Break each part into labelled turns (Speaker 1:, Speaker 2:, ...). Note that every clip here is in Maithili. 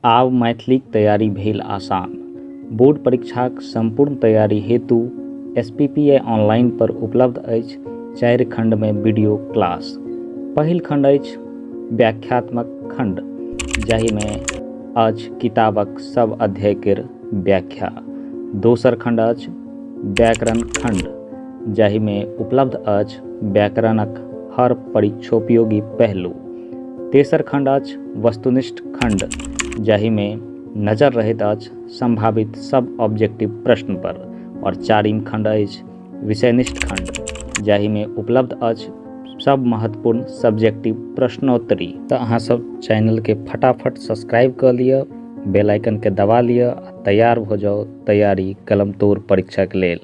Speaker 1: आब मैथिलीक तैयारी भेल आसान। बोर्ड परीक्षाक सम्पूर्ण तैयारी हेतु S P P I online पर उपलब्ध अछि 4 खंडमे वीडियो क्लास। पहिल खंड अछि व्याख्यात्मक खंड, जाहिमे अछि किताबक सब अध्याय केर व्याख्या। दोसर खंड अछि व्याकरण खंड, जाहिमे उपलब्ध अछि व्याकरणक हर परीक्षोपयोगी पहलू। तेसर खंड अछि वस्तुनिष्ठ खंड, जाहिमे नजर रहैत अछि संभावित सब ऑब्जेक्टिव प्रश्न पर। और चारिम खंड अछि विषयनिष्ठ खंड, जाहिमे उपलब्ध अछि सब महत्वपूर्ण सब्जेक्टिव प्रश्नोत्तरी। तऽ अहाँ सब चैनलके फटाफट सब्सक्राइब कऽ लिअ, बेल आइकनके दबा लिअ आ तैयार भऽ जाउ तैयारी कलमतोड़ परीक्षाके लेल।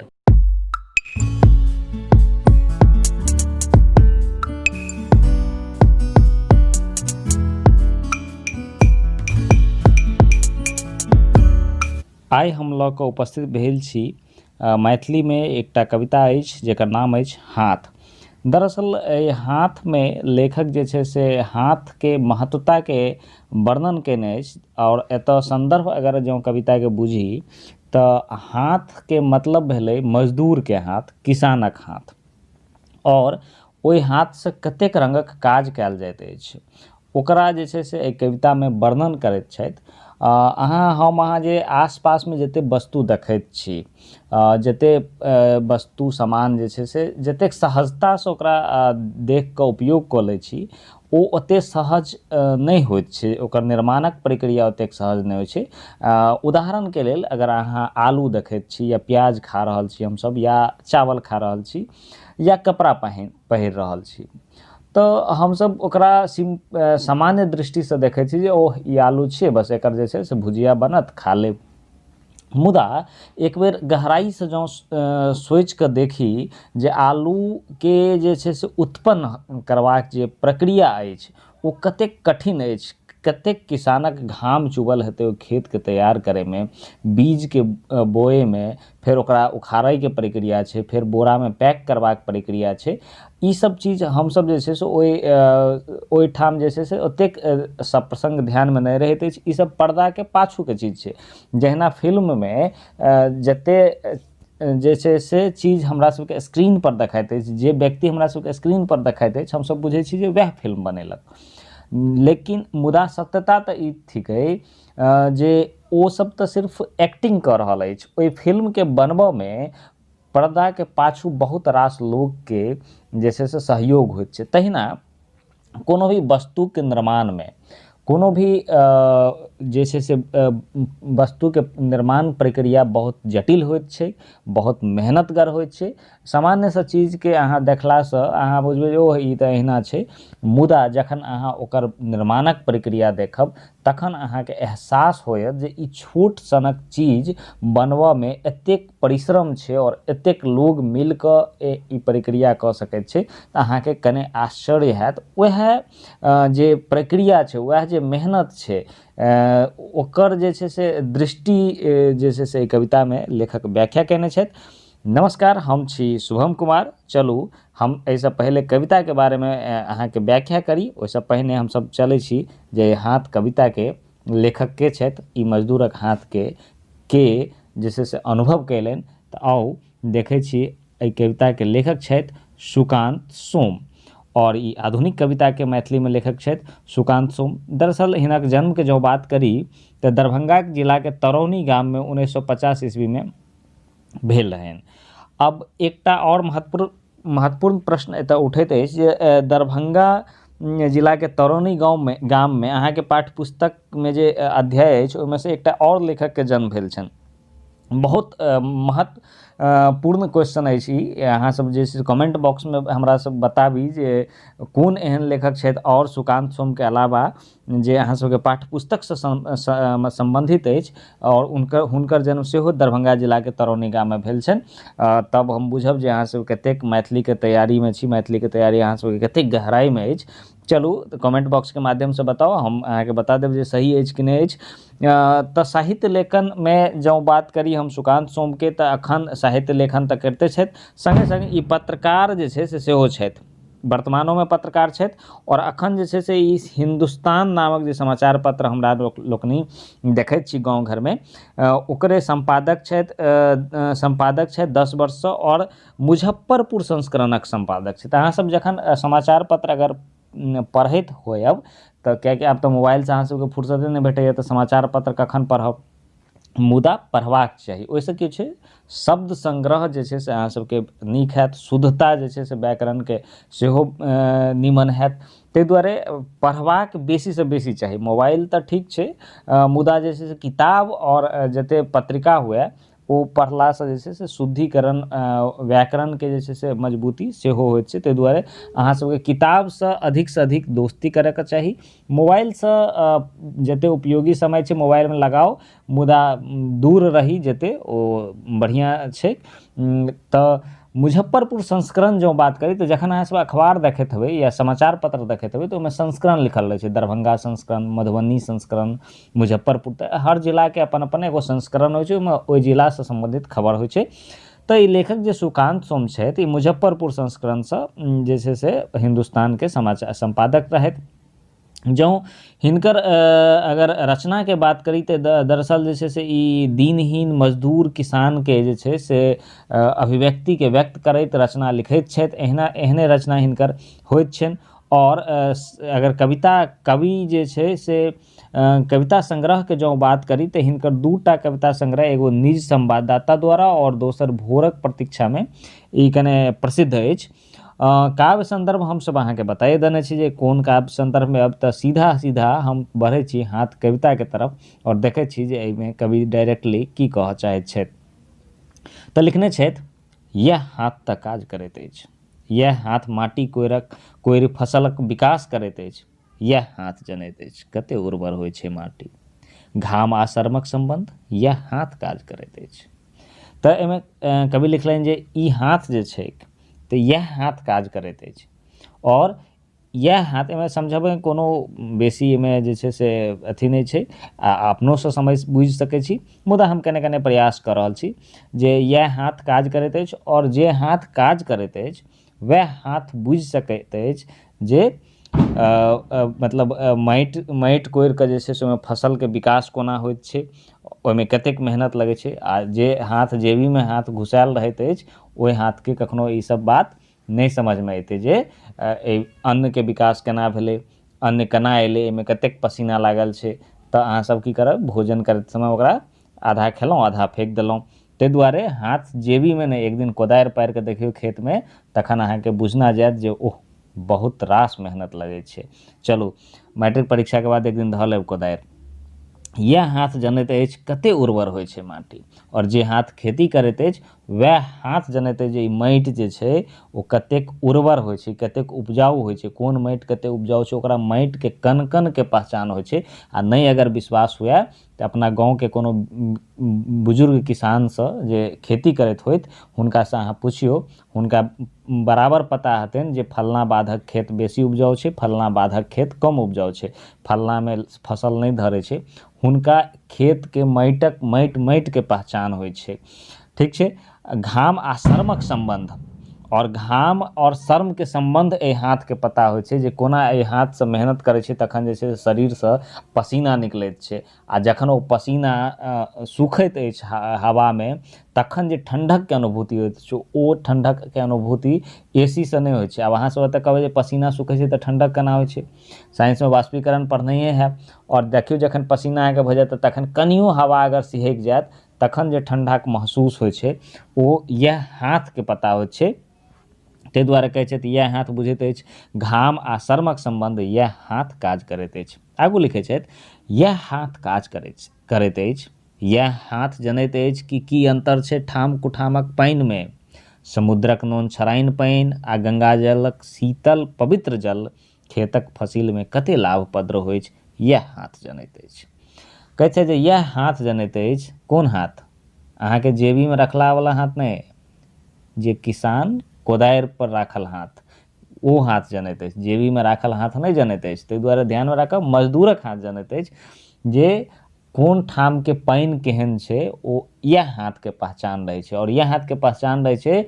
Speaker 1: आइ हम लऽ कऽ उपस्थित भेल छी मैथिलीमे एकटा कविता अछि जकर नाम अछि हाथ। दरअसल एहि हाथमे लेखक जे छै से हाथके महत्वताके वर्णन कयने अछि आओर एतऽ सन्दर्भ अगर जँ कविताके बुझी तऽ हाथके मतलब भेलै मजदूरके हाथ, किसानक हाथ। आओर ओहि हाथसँ कतेक रङ्गक काज कयल जाइत अछि ओकरा जे छै से एहि कवितामे वर्णन करैत छथि। अहाँ हम अहाँ जे आसपासमे जतेक वस्तु देखैत छी, जतेक वस्तु सामान जे छै से जतेक सहजतासँ ओकरा देखिकऽ उपयोग कऽ लै छी, ओ ओतेक सहज नहि होइत छै, ओकर निर्माणक प्रक्रिया ओतेक सहज नहि होइ छै। उदाहरणके लेल अगर अहाँ आलू देखैत छी या प्याज खा रहल छी हमसब या चावल खा रहल छी या कपड़ा पहिर रहल छी, तऽ हमसब ओकरा सामान्य दृष्टिसँ देखै छी जे ओह ई आलू छियै, बस एकर जे छै से भुजिया बनत, खा लेब। मुदा एक बेर गहराइसँ जँ सोचिकऽ देखी जे आलूके जे छै से उत्पन्न करबाक जे प्रक्रिया अछि ओ कतेक कठिन अछि, कतेक किसानक घाम चुबल हेतै ओहि खेतके तैयार करैमे, बीजके बोएमे, फेर ओकरा उखाड़ैके प्रक्रिया छै, फेर बोरामे पैक करबाक प्रक्रिया छै। ई सब चीज हमसब जे छै से ओहिठाम जे छै से ओतेक सब प्रसङ्ग ध्यानमे नहि रहैत अछि। ई सब पर्दाके पाछूके चीज छै। जहिना फिल्ममे जते जे छै से चीज हमरा सबके स्क्रीन पर देखाइत अछि, जे व्यक्ति हमरा सबके स्क्रीन पर देखाइत अछि, हमसब बुझै छी जे वएह फिल्म बनेलक। लेकिन मुदा सत्यता तऽ ई थिकै जे ओ सब तऽ सिर्फ एक्टिंग कऽ रहल अछि। ओहि फिल्मके बनबऽमे पर्दाके पाछू बहुत रास लोकके जे छै से सहयोग होइत छै। तहिना कोनो भी वस्तुके निर्माणमे कोनो भी जे छै से वस्तुके निर्माण प्रक्रिया बहुत जटिल होइत छै, बहुत मेहनतगर होइत छै। सामान्यसँ चीजके अहाँ देखलासँ अहाँ बुझबै जे ओह ई तऽ अहिना छै, मुदा जखन अहाँ ओकर निर्माणक प्रक्रिया देखब तखन अहाँके एहसास होयत जे ई छोट सनक चीज बनबऽमे एतेक परिश्रम छै आओर एतेक लोग मिलकऽ ई प्रक्रिया कऽ सकैत छै। तऽ अहाँके कने आश्चर्य हैत। वएह जे प्रक्रिया छै, वएह जे मेहनत छै, ओकर जे छै से दृष्टि जे छै से एहि कवितामे लेखक व्याख्या कयने छथि। नमस्कार, हम छी शुभम कुमार। चलू हम एहिसँ पहिले कविताके बारेमे अहाँके व्याख्या करी, ओहिसँ पहिने हमसब चलै छी जे हाथ कविताके लेखक के छथि, ई मजदूरक हाथके के जे छै से अनुभव कयलनि। तऽ आउ देखै छी एहि कविताके लेखक छथि सुकान्त सोम और ई आधुनिक कविताके मैथिलीमे लेखक छथि सुकान्त सोम। दरअसल हिनक जन्मके जँ बात करी तऽ दरभंगा जिलाके तरौनी गाममे 1950 ईस्वीमे भेल रहनि। अब एकटा आओर महत्वपूर्ण प्रश्न एतऽ उठैत अछि जे दरभंगा जिलाके तरौनी गाममे अहाँके पाठ्यपुस्तकमे जे अध्याय अछि ओहिमे से एकटा आओर लेखकके जन्म भेल छनि। बहुत महत्वपूर्ण क्वेश्चन अछि ई। अहाँ सब जे छै कमेंट बॉक्समे हमरा सब बताबी जे कोन एहन लेखक छथि आओर सुकान्त सोमके अलावा जे अहाँ सबके पाठ्यपुस्तकसँ सम्बन्धित अछि आओर हुनकर जन्म सेहो दरभंगा जिलाके तरौनी गाममे भेल छनि। तब हम बुझब जे अहाँ सब कतेक मैथिलीके तैयारीमे छी, मैथिलीके तैयारी अहाँ सबके कतेक गहराइमे अछि। चलू तऽ कमेंट बॉक्सके माध्यमसँ बताउ, हम अहाँके बता देब जे सही अछि कि नहि अछि। तऽ साहित्य लेखनमे जँ बात करी हम सुकान्त सोमके तऽ अखन साहित्य लेखन तऽ करिते छथि, सङ्गे सङ्गे ई पत्रकार जे छै से सेहो छथि। वर्तमानोमे पत्रकार छथि आओर अखन जे छै से ई हिन्दुस्तान नामक जे समाचार पत्र हमरा लोकनि देखैत छी गाँव घरमे, ओकरे सम्पादक छथि, सम्पादक छथि 10 वर्षसँ आओर मुजफ्फरपुर संस्करणक सम्पादक छथि। अहाँ सब जखन समाचार पत्र अगर पढ़ैत होयब तऽ कियाकि आब तऽ मोबाइलसँ अहाँ सबके फुर्सते नहि भेटैया तऽ समाचार पत्र कखन पढ़ब, मुदा पढ़बाक चाही। ओहिसँ की छै, शब्द संग्रह जे छै से अहाँ सबके नीक हैत, शुद्धता जे छै से व्याकरणके सेहो नीमन हैत। ताहि दुआरे पढ़बाक बेसीसँ बेसी चाही। मोबाइल तऽ ठीक छै, मुदा जे छै से किताब आओर जते पत्रिका हुए ओ पढ़लासँ जे छै से शुद्धिकरण व्याकरणके जे छै से मजबूती सेहो होइत छै। ताहि दुआरे अहाँ सबके किताबसँ अधिकसँ अधिक दोस्ती करैके चाही। मोबाइलसँ जते उपयोगी समय छै मोबाइलमे लगाउ, मुदा दूर रही जते ओ बढ़िआँ छै। तऽ मुजफ्फरपुर संस्करण जँ बात करी तऽ जखन अहाँ सब अखबार देखैत हेबै या समाचार पत्र देखैत हेबै तऽ ओहिमे संस्करण लिखल रहै छै, दरभंगा संस्करण, मधुबनी संस्करण, मुजफ्फरपुर। तऽ हर जिलाके अपन अपन एगो संस्करण होइ छै, ओहिमे ओहि जिलासँ सम्बन्धित खबर होइ छै। तऽ ई लेखक जे सुकान्त सोम छथि, ई मुजफ्फरपुर संस्करणसँ जे छै से हिन्दुस्तानके समाचार सम्पादक रहथि। जँ हिनकर अगर रचनाके बात करी तऽ दरअसल जे छै से ई दीनहीन मजदूर किसानके जे छै से अभिव्यक्तिके व्यक्त करैत रचना लिखैत छथि। एहने रचना हिनकर होइत छनि। आओर अगर कविता कवि जे छै से कविता संग्रहके जँ बात करी तऽ हिनकर 2टा कविता संग्रह, एगो निज संवाददाता द्वारा आओर दोसर भोरक प्रतीक्षामे, ई कने प्रसिद्ध अछि। काव्य संदर्भ हमसब अहाँके बताए देने छी जे कोन काव्य संदर्भमे। अब तऽ सीधा सीधा हम बढ़ै छी हाथ कविताके तरफ आओर देखै छी जे एहिमे कवि डायरेक्टली की कहऽ चाहैत छथि। तऽ लिखने छथि, यैह हाथ तऽ काज करैत अछि, यैह हाथ माटि कोरि फसलक विकास करैत अछि, यैह हाथ जनैत अछि कते उर्वर होइ छै माटि, घाम आ श्रमक सम्बन्ध यैह हाथ काज करैत अछि। तऽ एहिमे कवि लिखलनि जे ई हाथ जे छैक तऽ यैह हाथ काज करैत अछि। आओर यैह हाथ एहिमे समझबै कोनो बेसी एहिमे जे छै से अथी नहि छै, आ अपनोसँ समझ बुझि सकै छी, मुदा हम कने कने प्रयास कऽ रहल छी जे यैह हाथ काज करैत अछि आओर जे हाथ काज करैत अछि वएह हाथ बुझि सकैत अछि जे मतलब माटि कोड़िकऽ जे छै से ओहिमे फसलके विकास कोना होइत छै, ओहिमे कतेक मेहनत लगै छै। आ जे हाथ जेबीमे हाथ घुसायल रहैत अछि ओहि हाथके कखनो ई सब बात नहि समझमे एतै जे एहि अन्नके विकास केना भेलै, अन्न केना एलै, एहिमे कतेक पसीना लागल छै। तऽ अहाँ सब की करब, भोजन करैत समय ओकरा आधा खेलहुँ आधा फेक देलहुँ। ताहि दुआरे हाथ जेबीमे नहि, एक दिन कोदारि पारिकऽ देखियौ खेतमे, तखन अहाँके बुझना जायत जे ओह बहुत रास मेहनत लगै छै। चलू मैट्रिक परीक्षाके बाद एक दिन धऽ लेब कोदारि। यैह हाथ जनैत अछि कते उर्वर होइ छै माटि, आओर जे हाथ खेती करैत अछि वएह हाथ जनैत अछि जे ई माटि जे छै ओ कतेक उर्वर होइ छै, कतेक उपजाउ होइ छै, कोन माटि कतेक उपजाउ छै, ओकरा माटिके कण कणके पहचान होइ छै। आ नहि अगर विश्वास हुए तऽ अपना गाँवके कोनो बुजुर्ग किसानसँ जे खेती करैत होथि हुनकासँ अहाँ पुछियौ, हुनका बराबर पता हेतनि जे फलना बाधक खेत बेसी उपजाउ छै, फलना बाधक खेत कम उपजाउ छै, फलनामे फसल नहि धरै छै। हुनका खेतके माटिक माटिके पहचान होइ छै। ठीक छै। घाम आ श्रमक सम्बन्ध, आओर घाम आओर श्रमके सम्बन्ध एहि हाथके पता होइ छै जे कोना एहि हाथसँ मेहनत करै छै तखन जे छै शरीरसँ पसीना निकलैत छै, आ जखन ओ पसीना सुखैत अछि हवामे तखन जे ठण्डकके अनुभूति होइत छै ओ ठण्डकके अनुभूति ए सी सँ नहि होइ छै। आब अहाँ सब एतऽ कहबै जे पसीना सुखै छै तऽ ठण्डक केना होइ छै, साइंसमे वाष्पीकरण पढ़नैए हैब। आओर देखियौ जखन पसीना अहाँके भऽ जायत तखन कनियो हवा अगर सिहकि जायत तखन जे ठण्डाके महसूस होइ छै ओ इएह हाथके पता होइ छै। ताहि दुआरे कहै छथि इएह हाथ बुझैत अछि घाम आ श्रमक सम्बन्ध, इएह हाथ काज करैत अछि। आगू लिखै छथि, इएह हाथ काज करैत अछि, इएह हाथ जनैत अछि कि की अन्तर छै ठाम कुठामक पानिमे, समुद्रक नोन छराइन पानि आ गंगाजलक शीतल पवित्र जल खेतक फसिलमे कते लाभप्रद होइछ, इएह हाथ जनैत अछि। कहै छै जे इएह हाथ जनैत अछि, कोन हाथ? अहाँके जेबीमे रखलावला हाथ नहि, जे किसान कोदारि पर राखल हाथ, ओ हाथ जनैत अछि, जेबीमे राखल हाथ नहि जनैत अछि। ताहि दुआरे ध्यानमे राखब, मजदूरक हाथ जनैत अछि जे कोन ठामके पानि केहन छै, ओ इएह हाथके पहचान रहै छै। आओर इएह हाथके पहचान रहै छै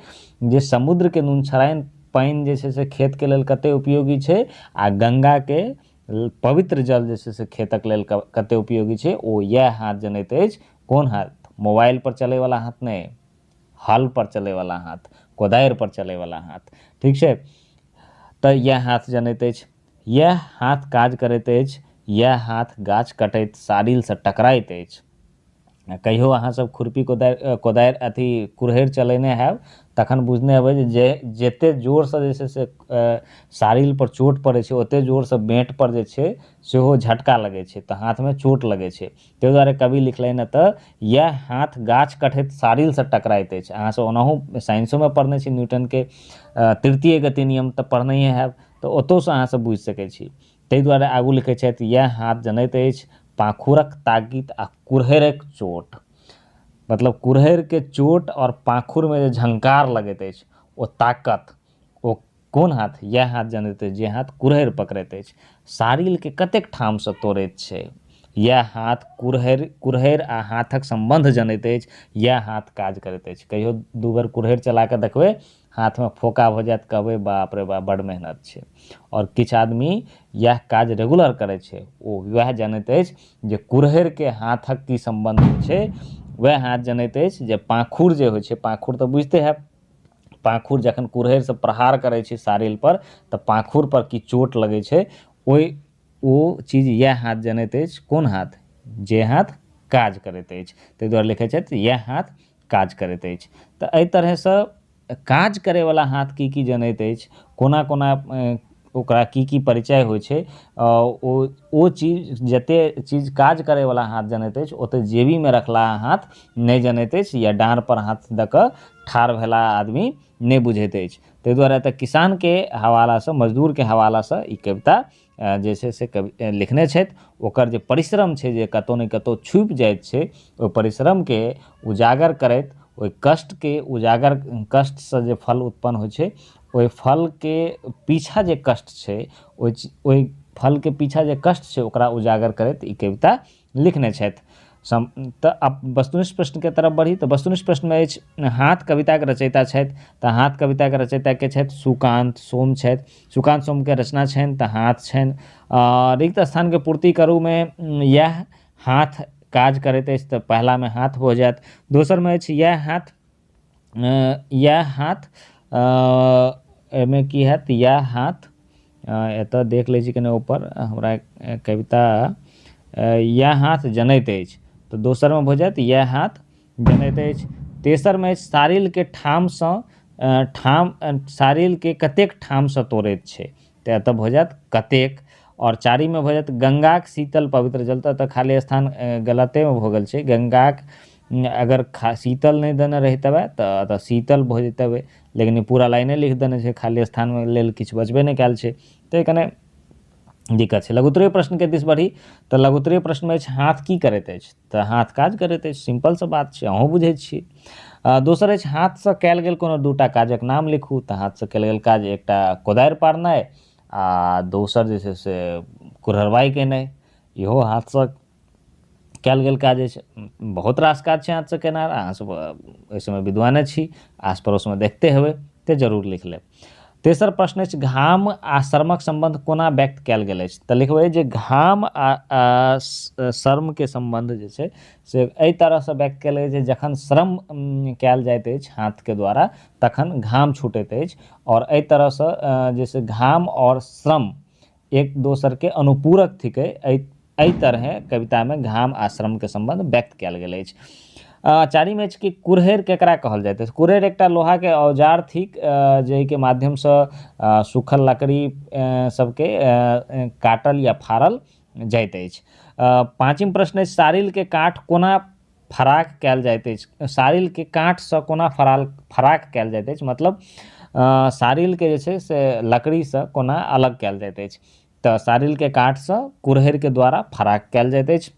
Speaker 1: जे समुद्रके नून छराइन पानि जे छै से खेतके लेल कतेक उपयोगी छै आ गङ्गाके पवित्र जल जे छै से खेतक लेल कतेक उपयोगी छै, ओ इएह हाथ जनैत अछि। कोन हाथ? मोबाइल पर चलैवला हाथ नहि, हल पर चलैवला हाथ, कोदारि पर चलैवला हाथ। ठीक छै, तऽ इएह हाथ जनैत अछि, इएह हाथ काज करैत अछि, इएह हाथ गाछ कटैत सारिलसँ टकराइत अछि। कहियो अहाँ सब खुरपी कोदारि कोदारि अथी कुरहड़ि चलेने हैब तखन बुझने हेबै जे जतेक जोरसँ जे छै से सारिलपर चोट पड़ै छै ओतेक जोरसँ बेँटपर जे छै सेहो झटका लगै छै, तऽ हाथमे चोट लगै छै। ताहि दुआरे कवि लिखलनि एतऽ इएह हाथ गाछ कटैत सारिलसँ टकराइत अछि। अहाँ सब ओनाहु साइंसोमे पढ़ने छी न्यूटनके तृतीय गति नियम तऽ पढ़नहिए हैब, तऽ ओतहुसँ अहाँ सब बुझि सकै छी। ताहि दुआरे आगू लिखै छथि इएह हाथ जनैत अछि पाखुरक तागित आ कुरहड़िक चोट। मतलब कुरहड़िके चोट आओर पाखुरमे जे झंकार लगैत अछि ओ ताकत, ओ कोन हाथ? इएह हाथ जनैत अछि जे हाथ कुरहड़ि पकड़ैत अछि। सारिलके कतेक ठामसँ तोड़ैत छै। इएह हाथ कुरहड़ि कुरहड़ि आ हाथक सम्बन्ध जनैत अछि, इएह हाथ काज करैत अछि। कहियो दू बेर कुरहड़ि चला कऽ देखबै, हाथमे फोका भऽ जायत, कहबै बाप रे बाप बड्ड मेहनत छै। आओर किछु आदमी इएह काज रेगुलर करै छै, ओ वएह जनैत अछि जे कुरहड़िके हाथक की सम्बन्ध होइ छै। वएह हाथ जनैत अछि जे पाखुर जे होइ छै, पाखुर तऽ बुझिते हैब, पाखुर जखन कुरहड़िसँ प्रहार करै छै सारिलपर तऽ पाखुरपर की चोट लगै छै, ओहि ओ चीज इएह हाथ जनैत अछि। कोन हाथ? जे हाथ काज करैत अछि। ताहि दुआरे लिखै छथि इएह हाथ काज करैत अछि। तऽ एहि तरहसँ काज करैवला हाथ की की जनैत अछि, कोना कोना ओकरा की की परिचय होइ छै, ओ ओ चीज जतेक चीज काज करैवला हाथ जनैत अछि ओतेक जेबीमे रखलाहा हाथ नहि जनैत अछि, या डाँड़पर हाथ दऽ कऽ ठाढ़ भेला आदमी नहि बुझैत अछि। ताहि दुआरे एतऽ किसानके हवालासँ, मजदूरके हवालासँ ई कविता जे छै से कवि लिखने छथि। ओकर जे परिश्रम छै जे कतहु ने कतहु छुपि जाइत छै, ओहि परिश्रमके उजागर करैत, ओहि कष्टके उजागर, कष्टसँ जे फल उत्पन्न होइ छै ओहि फलके पीछा जे कष्ट छै, ओहि फलके पीछा जे कष्ट छै ओकरा उजागर करैत ई कविता लिखने छथि। तऽ आब वस्तुनिष्ठ प्रश्नके तरफ बढ़ी। तऽ वस्तुनिष्ठ प्रश्नमे अछि हाथ कविताके रचयिता छथि, तऽ हाथ कविताके रचयिता के छथि? सुकान्त सोम छथि। सुकान्त सोमके रचना छनि तऽ हाथ छनि। रिक्त स्थानके पूर्ति करूमे इएह हाथ काज करैत अछि, तऽ पहिलामे हाथ भऽ जायत। दोसरमे अछि इएह हाथ, इएह हाथ, एहिमे की हैत? इएह हाथ, एतऽ देख लै छी कने ऊपर हमरा कविता, इएह हाथ जनैत अछि, तऽ दोसरमे भऽ जायत इएह हाथ जनैत अछि। तेसरमे अछि सारिलके ठामसँ ठाम, सारिलके कतेक ठामसँ तोड़ैत छै, तऽ एतऽ भऽ जायत कतेक। आओर चारिममे भऽ जायत गङ्गाक शीतल पवित्र जल, तऽ एतऽ खाली स्थान गलतेमे भऽ गेल छै। गङ्गाक अगर शीतल नहि देने रहितबै तऽ एतऽ शीतल भऽ जेतबै, लेकिन ई पूरा लाइने लिख देने छै, खाली स्थानमे लेल किछु बचबे नहि कयल छै, तऽ कने दिक्कत छै। लघुत्तरीय प्रश्नके दिस बढ़ी तऽ लघुत्तरीय प्रश्नमे अछि हाथ की करैत अछि, तऽ हाथ काज करैत अछि, सिम्पल सँ बात छै, अहूँ बुझै छियै। दोसर अछि हाथसँ कयल गेल कोनो दूटा काजक नाम लिखू, तऽ हाथसँ कयल गेल काज एकटा कोदारि पारनाइ आ दोसर जे छै से कुरहरबाइ केनाइ, इहो हाथसँ कयल गेल काज अछि। बहुत रास काज छै हाथसँ केनाइ, अहाँ सब एहि सबमे विद्वाने छी, आस पड़ोसमे देखते हेबै, तऽ जरूर लिख लेब। तेसर प्रश्न अछि घाम आ श्रमक सम्बन्ध कोना व्यक्त कयल गेल अछि, तऽ लिखबै जे घाम आ श्रमके सम्बन्ध जे छै से एहि तरहसँ व्यक्त कयल गेल छै, जखन श्रम कयल जाइत अछि हाथके द्वारा तखन घाम छूटैत अछि, आओर एहि तरहसँ जे छै घाम आओर श्रम एक दोसरके अनुपूरक थिकै। एहि तरहे कवितामे घाम आ श्रमके सम्बन्ध व्यक्त कयल गेल अछि। चारिम अछि कि कुरहड़ि केकरा कहल जाइत अछि। कुरहड़ि एकटा लोहाके औजार थिक जाहिके माध्यमसँ सूखल लकड़ी सबके काटल या फाड़ल जाइत अछि। पाँचम प्रश्न अछि सारिलके काठ कोना फराक कयल जाइत अछि। सारिलके काठसँ कोना फराक कयल जाइत अछि, मतलब सारिलके जे छै से लकड़ीसँ कोना अलग कयल जाइत अछि, तऽ सारिलके काठसँ कुरहड़िके द्वारा फराक कयल जाइत अछि।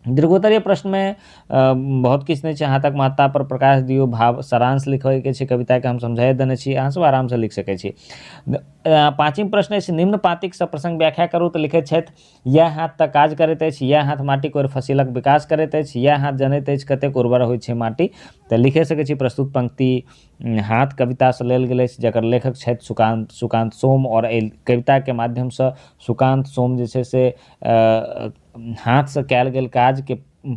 Speaker 1: दीर्घोत्तरीय प्रश्नमे बहुत किछु नहि छै। हाथक महत्ता पर प्रकाश दियौ, भाव सारांश लिखैके छै, कविताके हम समझाए देने छी, अहाँ सब आरामसँ लिख सकै छी। पाँचम प्रश्न अछि, निम्न पाँतिक सप्रसंग व्याख्या करू। तऽ लिखैत छथि, इएह हाथ तऽ काज करैत अछि, इएह हाथ माटि कोरि फसिलक विकास करैत अछि, इएह हाथ जनैत अछि कतेक उर्वर होइ छै माटि। तऽ लिखे सकै छी, प्रस्तुत पंक्ति हाथ कवितासँ लेल गेल अछि, जकर लेखक छथि सुकान्त सुकान्त सोम। आओर एहि कविताके माध्यमसँ सुकान्त सोम जे छै से हाथसँ कयल गेल काजके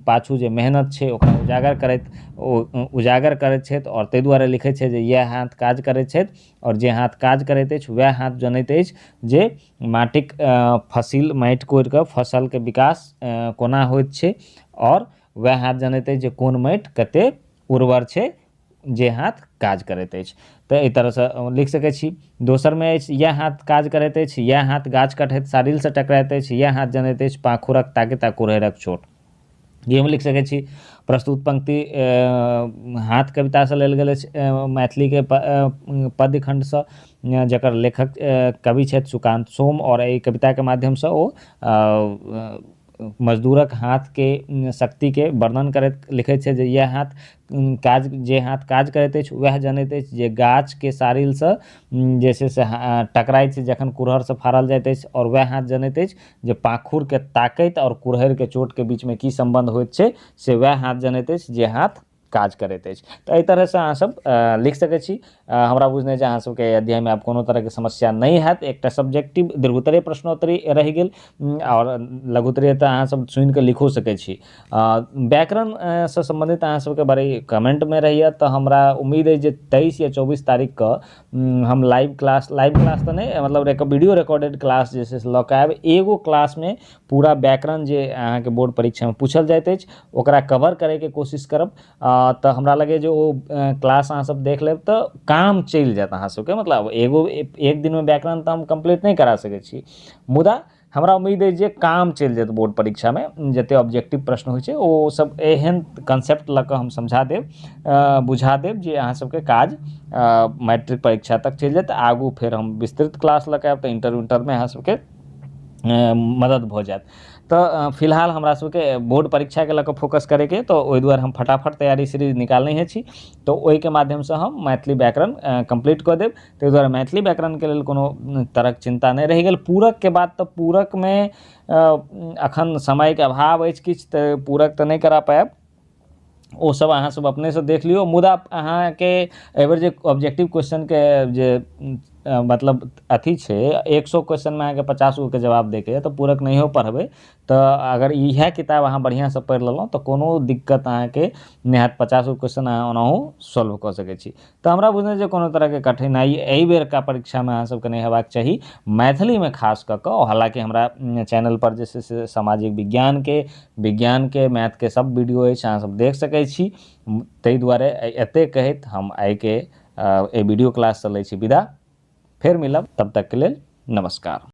Speaker 1: पाछू जे मेहनत छै ओकरा उजागर करैत, ओ उजागर करैत छथि। आओर ताहि दुआरे लिखै छै जे इएह हाथ काज करैत छथि, आओर जे हाथ काज करैत अछि वएह हाथ जनैत अछि जे माटिक फसिल, माटि कोड़िकऽ फसलके विकास कोना होइत छै, आओर वएह हाथ जनैत अछि जे कोन माटि कतेक उर्वर छै, जे हाथ काज करैत अछि। तऽ एहि तरहसँ लिख सकै छी। दोसरमे अछि, इएह हाथ काज करैत अछि, इएह हाथ गाछ कटैत सारिलसँ टकराइत अछि, इएह हाथ जनैत अछि पाखुरक ताकत आ कुरहरिक चोट। इहोमे लिख सकै छी, प्रस्तुत पंक्ति हाथ कवितासँ लेल गेल अछि, मैथिलीके पद्य खण्डसँ, जकर लेखक कवि छथि सुकान्त सोम। आओर एहि कविताके माध्यमसँ ओ मजदूरक हाथके शक्तिके वर्णन करैत लिखैत छै जे इएह हाथ काज, जे हाथ काज करैत अछि वएह जनैत अछि जे गाछके सारिलसँ जे छै से टकराइत छै जखन कुरहरिसँ फाड़ल जाइत अछि, आओर वएह हाथ जनैत अछि जे पाखुरके ताकति आओर कुरहरिके चोटके बीचमे की सम्बन्ध होइत छै, से वएह हाथ जनैत अछि जे हाथ काज करैत अछि। तऽ एहि तरहसँ अहाँसब लिख सकै छी। हमरा बुझने जे अहाँ सबके एहि अध्यायमे आब कोनो तरहके समस्या नहि हैत। एकटा सब्जेक्टिव दीर्घोत्तरीय प्रश्नोत्तरी रहि गेल, आओर लघुत्तरीय तऽ अहाँ सब सुनिकऽ लिखो सकै छी। व्याकरणसँ सम्बन्धित अहाँ सबके बड़ी कमेन्टमे रहैए, तऽ हमरा उम्मीद अछि जे 23 या 24 तारीखके हम लाइव क्लास, लाइव क्लास तऽ नहि, मतलब वीडियो रिकॉर्डेड क्लास जे छै से लऽ कऽ आयब। एगो क्लासमे पूरा व्याकरण जे अहाँके बोर्ड परीक्षामे पूछल जाइत अछि ओकरा कवर करैके कोशिश करब। तऽ हमरा लगैए जे ओ क्लास अहाँ सब देख लेब तऽ काम चलि जायत अहाँ सबके। मतलब एगो एक दिनमे व्याकरण तऽ हम कम्प्लीट नहि करा सकै छी, मुदा हमरा उम्मीद अछि जे काम चलि जायत बोर्ड परीक्षामे। जते ऑब्जेक्टिव प्रश्न होइ छै ओ सब एहन कंसेप्ट लऽ कऽ हम समझा देब, बुझा देब जे अहाँ सबके काज मैट्रिक परीक्षा तक चलि जायत। आगू फेर हम विस्तृत क्लास लऽ कऽ आयब तऽ इंटर उंटरमे अहाँ सबके मदद भऽ जायत। तऽ फिलहाल हमरा सबके बोर्ड परीक्षाके लऽ कऽ फोकस करैके, तऽ ओहि दुआरे हम फटाफट तैयारी सीरीज निकालनहे छी, तऽ ओहिके माध्यमसँ हम मैथिली व्याकरण कम्प्लीट कऽ देब। ताहि दुआरे मैथिली व्याकरणके लेल कोनो तरहक चिन्ता नहि रहि गेल। पूरकके बात तऽ पूरकमे अखन समयके अभाव अछि किछु, तऽ पूरक तऽ नहि करा पायब, ओ सब अहाँ सब अपनेसँ देख लियौ। मुदा अहाँके एहिबेर जे ऑब्जेक्टिव क्वेश्चनके जे मतलब अथी छै, 100 क्वेश्चनमे अहाँके 50 गोके जवाब दैके यऽ, तऽ पूरक नहियो पढ़बै तऽ अगर इएह किताब अहाँ बढ़िआँसँ पढ़ि लेलहुँ तऽ कोनो दिक्कत अहाँके नहि हैत, 50 गो क्वेश्चन अहाँ ओनाहु सॉल्व कऽ सकै छी। तऽ हमरा बुझने जे कोनो तरहके कठिनाइ एहि बेरका परीक्षामे अहाँ सबके नहि हेबाक चाही मैथिलीमे खास कऽ कऽ। हालाँकि हमरा चैनलपर जे छै से सामाजिक विज्ञानके, विज्ञानके, मैथके सब वीडियो अछि, अहाँ सब देख सकै छी। ताहि दुआरे एतेक कहैत हम आइके एहि वीडियो क्लाससँ लै छी विदा। फेर मिलब, तब तकके लेल नमस्कार।